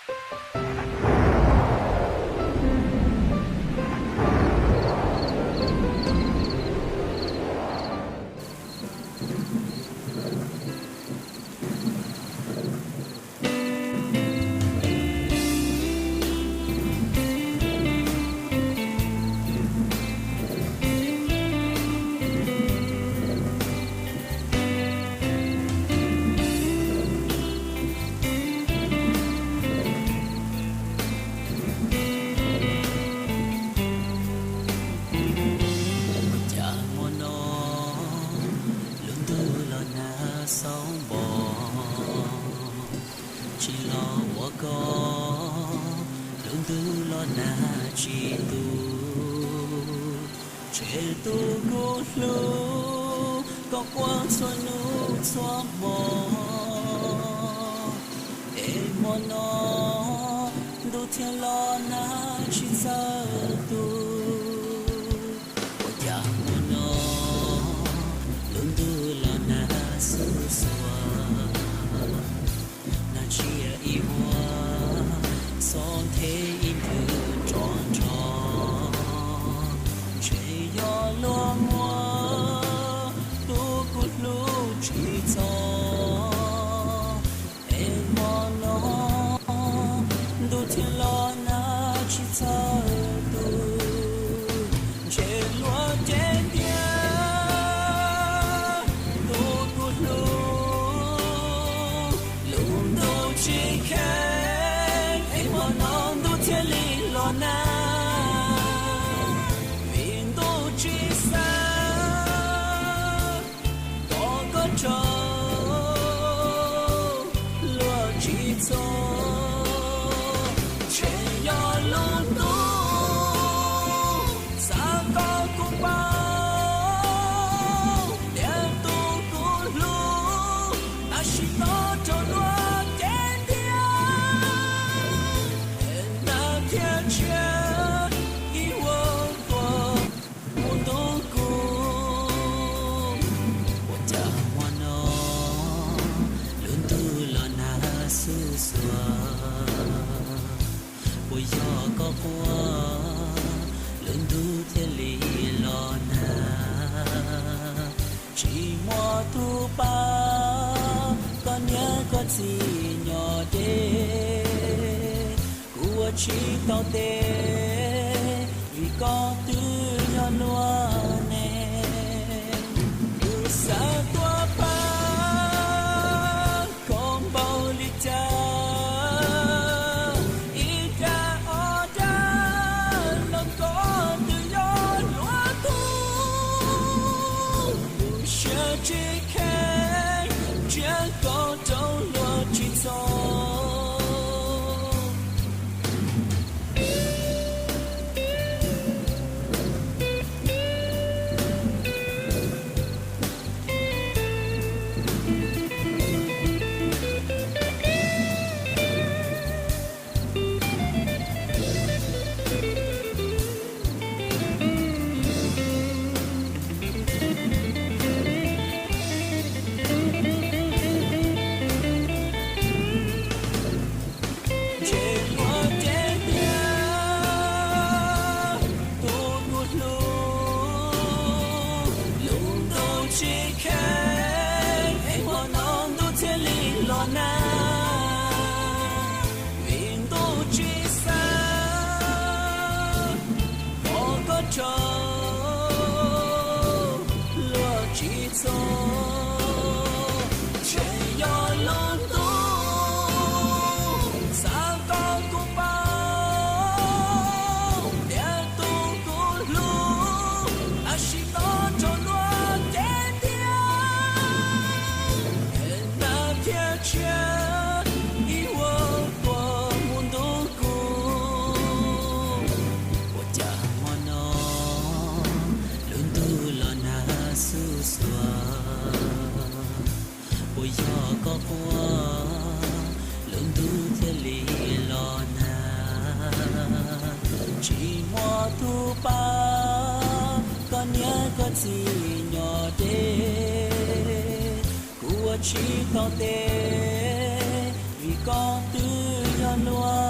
Ua cas hmo no lub ntuj los nag xauv npo, tsis los ua koj lub ntuj los nag tsis tu. Tseg tus kuv hlub, koj quaj txhua hnub txhua hmo, es hmo no ntuj thiaj los nag tsis txawj tu. Ua cas hmo no lub ntuj los nag xuj xuas, nag tsiab ib vuag, xob nthe ib nthwv nrov nrov, ntshe yog luag muab tus kuv hlub tsim txom. Es hmo no ntuj thiaj los nag tsis txawj tu, ntshe luag cev tiag tus kuv hlub, lub ntuj tsis kheev, es hmo no ntuj thiaj li los nag, vim ntuj tsis xav kom koj raug luag tsim txom. Ntshe yog lub ntuj xav kom kuv paub tias tus kuv hlub tam sim no raug luag cev tiag, es nag thiaj tsiab ib vuag tuaj mus ntuj kuv. Ua cas hmo no lub ntuj los nag xuj xuas, puas yog koj quaj lub ntuj thiaj li los nag? Tsis muaj tus pab, koj niam koj txiv nyob deb, kuv ua tsis tau tes, vim koj twb yog luag neeg. Kuv xav tuaj pab koj npaum li cas, ib dag ob dag los koj twb yog luag tug. Kuv siab tsis kheev, tsiab koj raug luag tsim txom. Ntshe luag cev tiag tus kuv hlub, lub ntuj tsis kheev, es hmo no ntuj thiaj li los nag, vim ntuj tsis xav kom koj raug luag tsim txom. Ntshe yog lub ntuj xav kom kuv paub tias tus kuv hlub tam sim no raug luag cev tiag, es nag thiaj tsiab ib vuag tuaj mus ntuj kuv. Ua cas hmo no lub ntuj los nag xuj xuas, puas yog koj quaj lub ntuj thiaj li los nag? Tsis muaj tus pab, koj niam koj txiv nyob deb, kuv ua tsis tau tes, vim koj twb yog lua